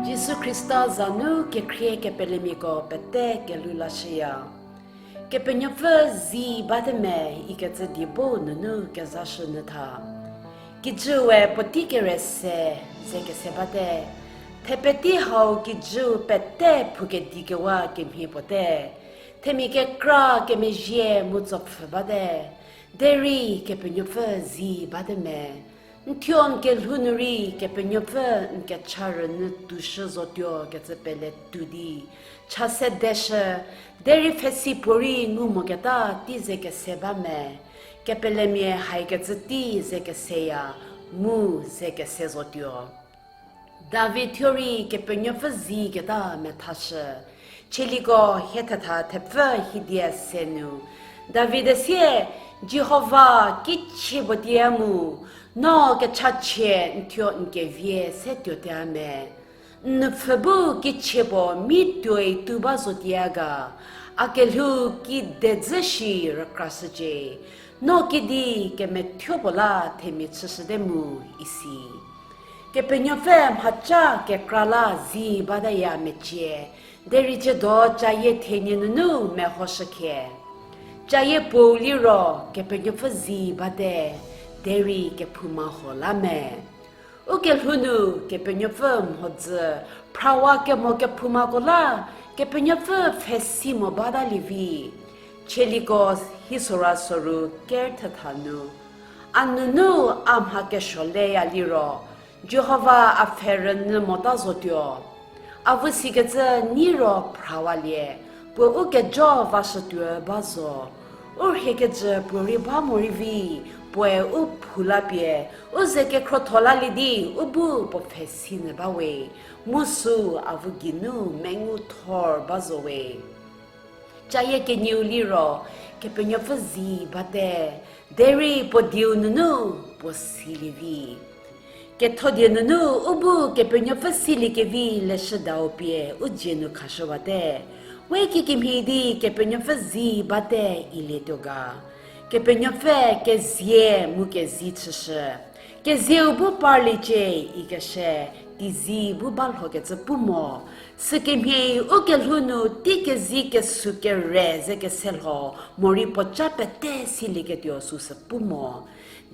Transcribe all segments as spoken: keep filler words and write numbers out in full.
Jisu Khrista za nu kekhrie kepelemiako pete kelhou lashüya. Kepenuopfü zi bate me ikecü diebo nunu kezashü nyü tha. Kijüu we puotei kere se ze kese bate. Thepetei hau kijüu pete phoukedikewa kemhie puote. Themia kekra kemezhie mu tsopfhü bate. Derei Kepenuopfü zi bate me. N thuo n kelhou nu rei Kepenuopfü n kecha rünyü tuoshü zotuo kecü pele tuo di cha se deshü, derei pfhesi puorei ngu moketa tei ze kese ba me. Kepelemia haikecü tei ze keseya, mu ze kese zotuo. David thuo rei Kepenuopfü zi keta methashü. Chieliko hie thetha thepfü hidie se nu, David-e sie, Jihova, kichie puo tie mu, no kechachie n thuo n kevie se tuote a me. N nupfhü bu kichie puo mi tuoi tu ba zotie ga, a kelhou kide dzü shi rükrashücie, no kidi kemethuo puo la themia chüshüte mu, isi. Kepenuopfü mhaca kekra la zi bataya mecie, derei ciedo cayie thenie nunu mehoshükhie. Cayie puou liro Kepenuopfü zi bate, derei kephouma huo la me. Ukelhou nu Kepenuopfü mhodzü phrawa kemo kephoumako la Kepenuopfü pfhesi mo batalie vi. Chieliko hie sora soru ker thetha nu, a nunu a mha kesuo leya liro, Jihova a pfhe rünyü mota zotuo. Avu sikecü niro phrawalie, puo u kejo vashütuo ba zo. U rhie kejü puorei ba morei vi, puoe u phou la pie, u ze kekhrotho lalie di u bu puo pfhesi nyü ba we, mu süu avu geinu mengu thor ba zo we. Cayie kenieu liro, Kepenuopfü zi bate, derei puo dieu nunu puo silie vi. Ketho die nunu u bu Kepenuopfü siliekevi leshüdau pie u dzie nu khashüwate. We kikemhie di Kepenuopfü zi bate ilietuo ga. Kepenuopfü kezie mu kezi chüshü. Kezieu bu parliecie ikeshü, teizi bu balhokecü pu mo. Sükemhie ukelhou nu tei kezi kesu kere ze kese lho, morei puoca pete silieketuo süsü pu mo.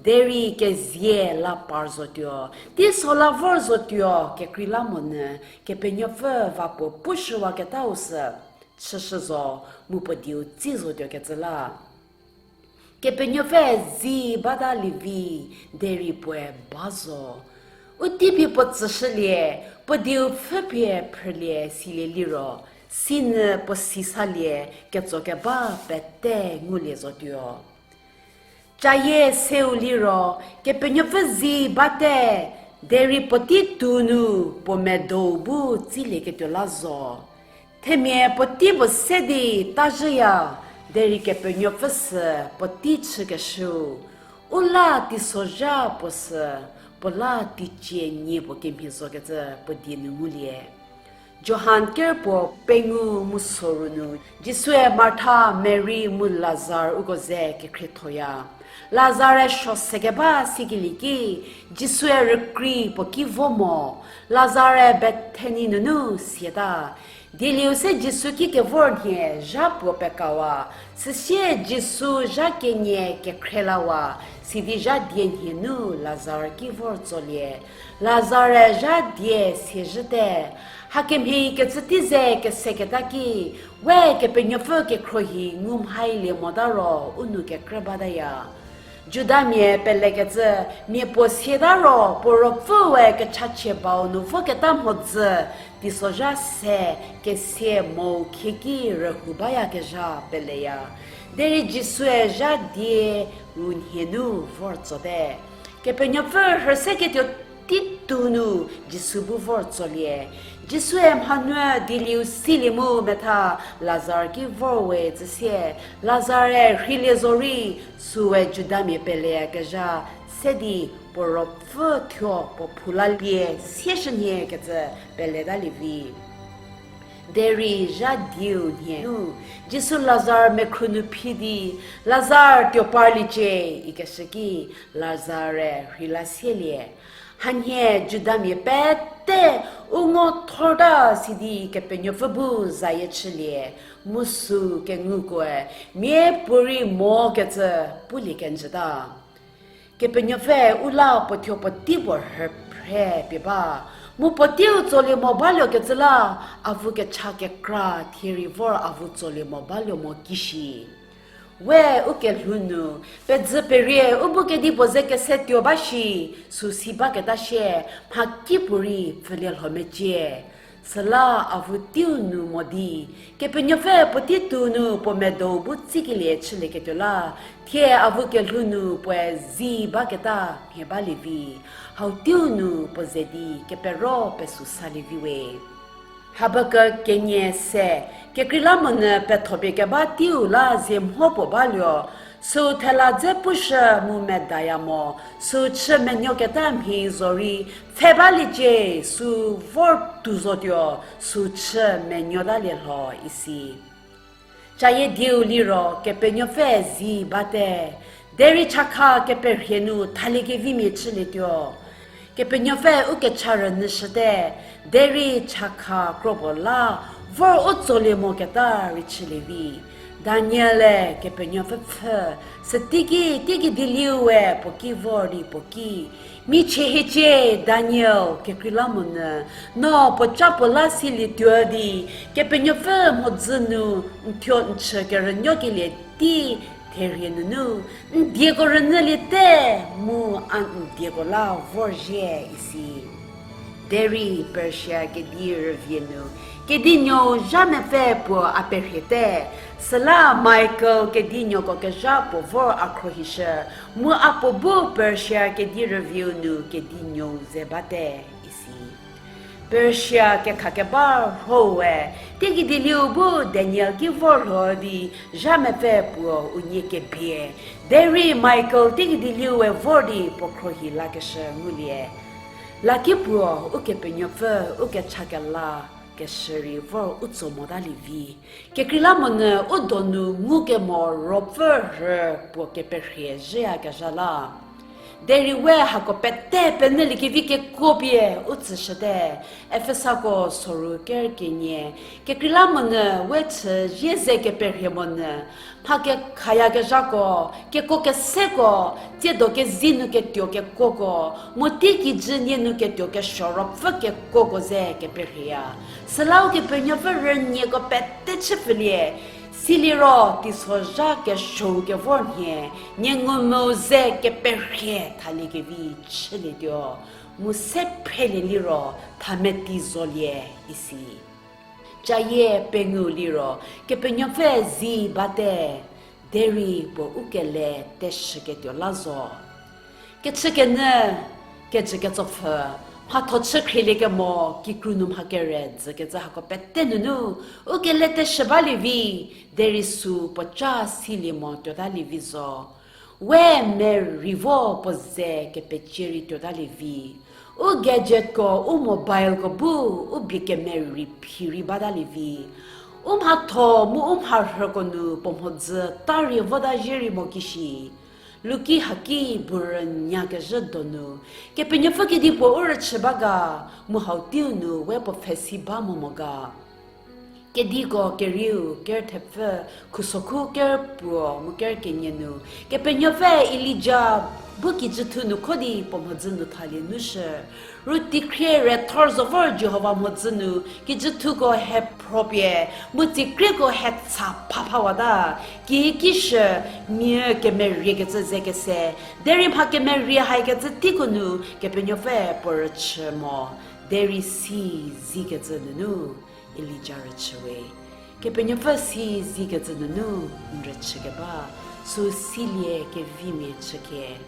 Derei kezie la par zotuo, teiso la vor zotuo kekreilamonyü, Kepenuopfü va puo pushüwaketau sü chüshü zo, mu puo dieu tsi zotuokecü la. Kepenuopfü zi batalie vi, derei puoe ba zo. U teipie puo tsüshülie, puo dieu pfhüpie phrülie silie liro, sinyü puo si salie ketsokeba pete ngulie zotuo. Cayie seu liro, Kepenuopfü zi bate, derei puotei tou nu puo medou bu tsilieketuo la zo. Themia puotei puo se di tazhüya, derei Kepenuopfü sü puotei chükeshüu, u la teisozha puo sü, puo la teicie nie puo kemhie zokecü puo die nu ngulie. Johan ker puo pengou mu soru nu, Jisue Martha, Mari mu Lazar uko ze kekhriethoya. Lazare suo sekeba sikelie ki, Jisue rükrei puo ki vo mo. Lazare Bethani nunu siata. Dieliu se Jisu ki kevor nhie zha puo pekawa, süsie Jisu zha kenie kekhrielawa, sidi zha die nhie nu Lazar ki vor tsolie. Lazare zha die siezhüte, hakemhie kecü tei ze keseketa ki, we Kepenuopfü kekhruohi ngumhailie mota ro u nou kekrü bataya. Judamia pelekecü, mia puo siata ro puo ruopfüe kechachie bau nu voketa mhodzü, teisozha se kesie mou khieki rühou bayakezha peleya. Derei Jisue zha die u nhie nu vor tsote. Kepenuopfü rhüseketuo tei tou nu Jisu bu vor tsolie. Jisue mhanuü dieliu silie mu metha Lazar ki vor we tsüsie, Lazare rheilie zorei süe Judamia peleyakezha se di puo ruopfü thuo puo phou la pie sieshünhie kecü peletalie vi. Derei zha dieu nhie nu, Jisu Lazar mekhru nu phi di, Lazar tuo parliecie ikeshü ki, Lazare rhei la sielie. Hanhie Judamia pete U ngo thorta sidi Kepenuopfü bu zayie chülie, mu sü kengukoe miapuorei mokecü pulie kenjüta. Kepenuopfü u la puo thuo puotei puo rhüphre pie ba, mu puoteiu tsolie mo baluokecü la, avu kecha kekra thierei vor avu tsolie mo baluo mo kishi. We u kelhou nu, pedzü perie u bu kedipuo ze kese tuo ba shi, sü si baketa shie, mhakipuorei pfhülie lho mecie. Süla avu teiu nu mo di, Kepenuopfü puotei tuo nu puo medou bu tsikelie chülieketuo la, thie avu kelhou nu puoe zi baketa mhie balie vi, hau teiu nu puo ze di kepero pesü salie vi we. Habakuk kenie se, kekreilamonyü pethopie keba teiu la zie mho puo baluo, sü thela dze pushü mu medaya mo, sü chü menuoketa mhie zorei, pfhe baliecie, sü vor tou zotuo, sü chü menuotalie lho isi. Cayie dieu liro Kepenuopfü zi bate, derei chakha keperhie nu thaliekevimia chülietuo. Kepenuopfü u kecha rünyüshüte, derei chakha kro puo la vor u tsolie moketa rei chülie vi. Daniel-e Kepenuopfü pfhü, süteiki teiki dieliu we puo ki vor di puo ki, michie hiecie Daniel, kekreilamonyü, no puoca puo la silietuo di, Kepenuopfü mhodzü nu n thuo n chü kerünuokelie tei therie nunu, n dieko rünyüliete, mu a n dieko la vorzhie isi. Derei Persia kedi rüvie nu, kedinuou zha mepfü puo a perhiete, süla Michael kedinuoko kezha puo vor a khruohishü, mu a puo bu Persia kedi rüvieu nu kedinuou ze bate isi. Persia kekhakeba rhoue, teiki dieliu bu Daniel ki vorlho di zha mepfü puo unie kebie, derei Michael teiki dieliu we vor di puo khruohi lakeshü ngulie. Laki puo Ukepenuopfü u kecha kela keshü rei vor u tso motalie vi. Kekreilamonyü u donu ngukemo ruopfü rhü puo keperhie zhüyakezha la. Derei we hako pete penyüliekevi kekuo pie u tsüshüte. Efesako soru ker kenie, kekreilamonyü we chü zie ze keperhie monyü, mha kekhayakezhako, kekuo keseko, tsiedo kezi nu ketuo kekuoko, mu teikijü nie nu ketuo kesuo ruopfü kekuoko ze keperhieya. Süla Ukepenuopfü rünieko pete chüpfülie, siliro teisozha kesuou kevor nhie, nie ngumvü ze keperhie thaliekevi chülietuo, mu se phrelie liro thameti zolie isi. Cayie pengou liro, Kepenuopfü zi bate, derei puo u kele teshüketuo la zo. Kechükenyü, kejü ketsopfü, mhatho chü khrieliekemo, kikru nu mha kere dzükecü hako pete nunu, u kele teshü balie vi, derei sü puoca silie mo tuotalie vi zo. We merei vo puo ze kepecie rei tuotalie vi. U gadgetko, u mobileko bu, u bie kemerei phi rei batalie vi. U mhatho mu u mharhüko nu puo mhodzü ta rei vota zhie rei mo kishi. Luki haki bu rünyakezhü donu, Kepenuopfü kedipuo u rüchü ba ga, mu hau teiu nu we puo pfhesi ba mo mo ga. Kediko kerieu ker thepfü, khusokhu ker puo mu ker kenie nu, Kepenuopfü Elija bu kijüthu nu kho di puo mhodzü nu thalie nushü. Ru teikhrie rethor zo vor Jihova mhodzü nu, kijüthuko hephro pie, mu tsikrieko hetsa phaphawata, kikishü, mia kemeriekecü ze kese, derei mha kemerie haikecü teiko nu, Kepenuopfü puo rüchü mo, derei si zikecü nunu. Elija rüchü we. Kepenuopfü si zikecü nunu n rüchükeba, sü silie kevimia chükhie.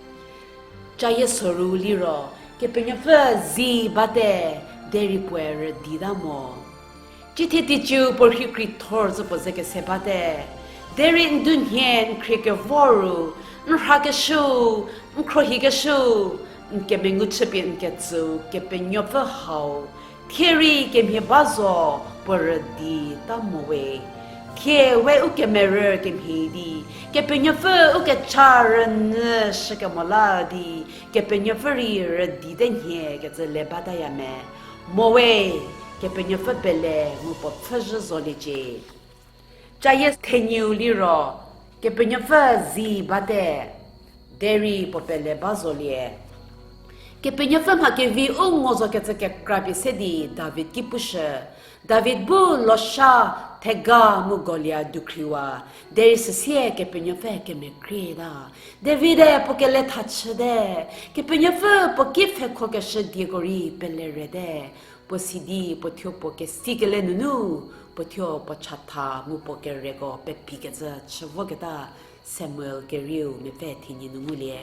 Cayie soru liro, Kepenuopfü zi bate, derei puoe rüdita mo. Cithie teiciu puo rhei krithor zhü puo ze kese bate, derei n dunhie n khrie kevor ru, n rhakeshüu, n khruohikeshüu, n kemengu chüpie n ketsüu Kepenuopfü hau, thie rei kemhie ba zo, puo rüdita mo we. Thie we u kemerü kemhie di, Kepenuopfü u kecha rünyü shükemo la di, Kepenuopfü rei rüdite nhie kecü le bataya me. Mowe, Kepenuopfü pele mu puo pfhüzhü zoliecie. Cayie thenieu liro, Kepenuopfü zi bate, derei puo pele ba zolie. Kepenuopfü mha kevi u ngo zokecü kekra pie se di David ki pushü. David bu losha thega mu Golia dukhriwa, derei süsie Kepenuopfü kemekrieta. David-e puo kele tha chüte, Kepenuopfü puo ki pfhekhokeshü dieko rei pele rete. Puo sidi puo thuo puo kesikele nunu, puo thuo puo chatha mu puo kereko pepikecü chü voketa Samuel kerieu mepfü thenie nu ngulie.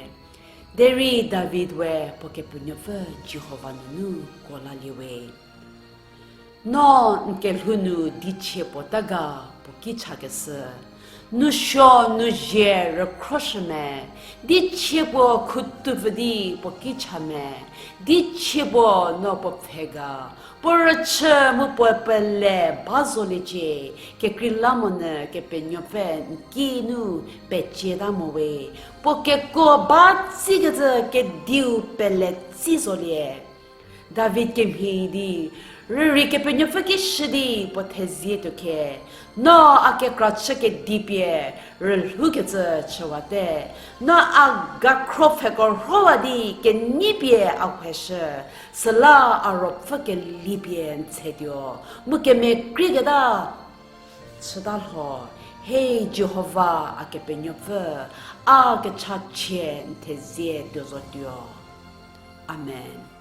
Derei David we puo Kepenuopfü Jihova nunu kuo lalie we. No n kelhou nu dichie puo ta ga puo ki chakeshü. Nousuo nouzie rükhroshü me, dichie puo khutupfü di puo ki cha me, dichie puo no puo pfhe ga, puo rüchü mu puo pele ba zoliecie, kekreilamonyü Kepenuopfü n ki nu pecieta mo we, puo kekuo ba tsikecü kediu pele tsi zolie. David kemhie di, rürei Kepenuopfü ki shü di puo thezie tuo khe, no a kekra chü kedi pie rülhoukecü chüwate, no a gakhro pfheko rhowa di kenei pie a wheshü, süla a ruopfü keli pie n tsetuo, mu kemekrieketa chüta lho, he Jihova a Kepenuopfü, a kechachie n thezie tuo zotuo. Amen.